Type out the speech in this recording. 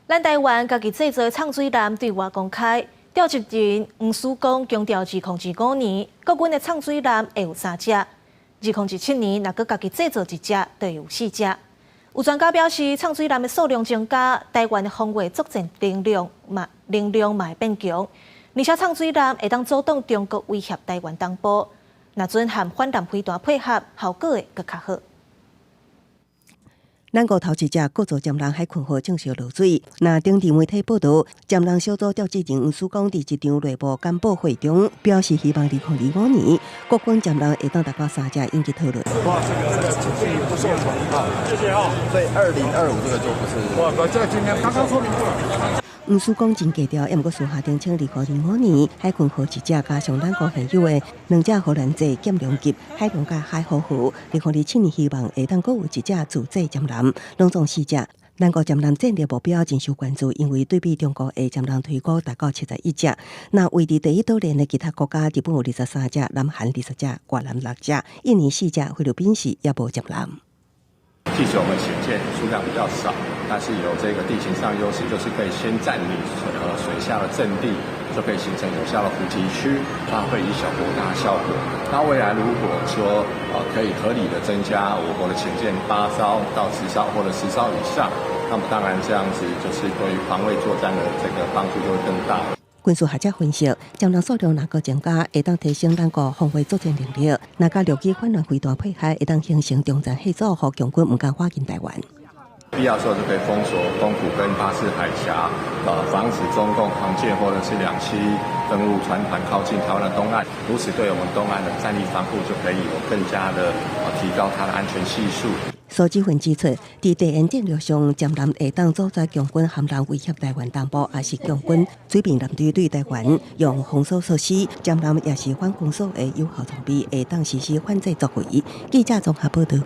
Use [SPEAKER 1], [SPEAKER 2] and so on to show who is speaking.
[SPEAKER 1] 咱台灣家己製造藏水艦對外公開，召集人黃思光強調，2025年國軍的藏水艦會有三隻，2027年若閣家己製造一隻，就會有四隻。有專家表示，藏水艦的數量增加，台灣的防衛作戰能量嘛會變強，而且藏水艦會當阻擋中國威脅台灣東部，若準和反艦飛彈配合，效果會閣較好。
[SPEAKER 2] 咱國頭一隻國造潛艦海鯤號正式落水。那當地媒體報道，潛艦小組召集人黃思光佇一場內部簡報會中表示，希望2025年國軍潛艦會當達到三隻，引起討論。
[SPEAKER 3] 哇，這個不受寵啊！謝謝啊。
[SPEAKER 4] 所以2025這個就不是。
[SPEAKER 3] 哇，這個今天剛剛說明過了。
[SPEAKER 2] 黃思光真低調，毋過私下澄清，2025年海鯤號一隻加上咱國現有的兩隻荷蘭製劍龍級海龍佮海虎號，2027年希望會當閣有一隻自製潛艦，攏總四隻。咱國潛艦戰略目標真受關注，因為對比中國的潛艦推估達到71隻，那位佇第一島鏈的其他國家，日本有23隻，南韓20隻，越南六隻，印尼四隻，菲律賓是猶無潛艦。
[SPEAKER 5] 即使我們潛艦數量比較少，但是有這個地形上優勢，就是可以先佔領水下的陣地，就可以形成有效的伏擊區，發揮以小博大效果。那未來如果說可以合理的增加我國的潛艦8艘到10艘或者10艘以上，那麼當然這樣子就是對於防衛作戰的這個幫助就會更大。
[SPEAKER 2] 軍事學者分析，潛艦數量若閣增加，會當提升咱國防衛作戰能力；若佮陸基反艦飛彈配合，會當形成中層嚇阻，予共軍毋敢犯近台灣。
[SPEAKER 5] 必要時候就可以封鎖宮古跟巴士海峽，防止中共航艦或者是兩棲登陸船團靠近台灣的東岸，如此對我們東岸的戰力防護就可以有更加的提高它的安全係數。
[SPEAKER 2] 蘇志雲指出，佇地緣戰略上，潛艦會當阻截共軍航艦威脅台灣東部，抑是共軍水面艦隊對台灣用封鎖措施，潛艦也是反封鎖的有效裝備，會當實施反制作為。記者綜合報道。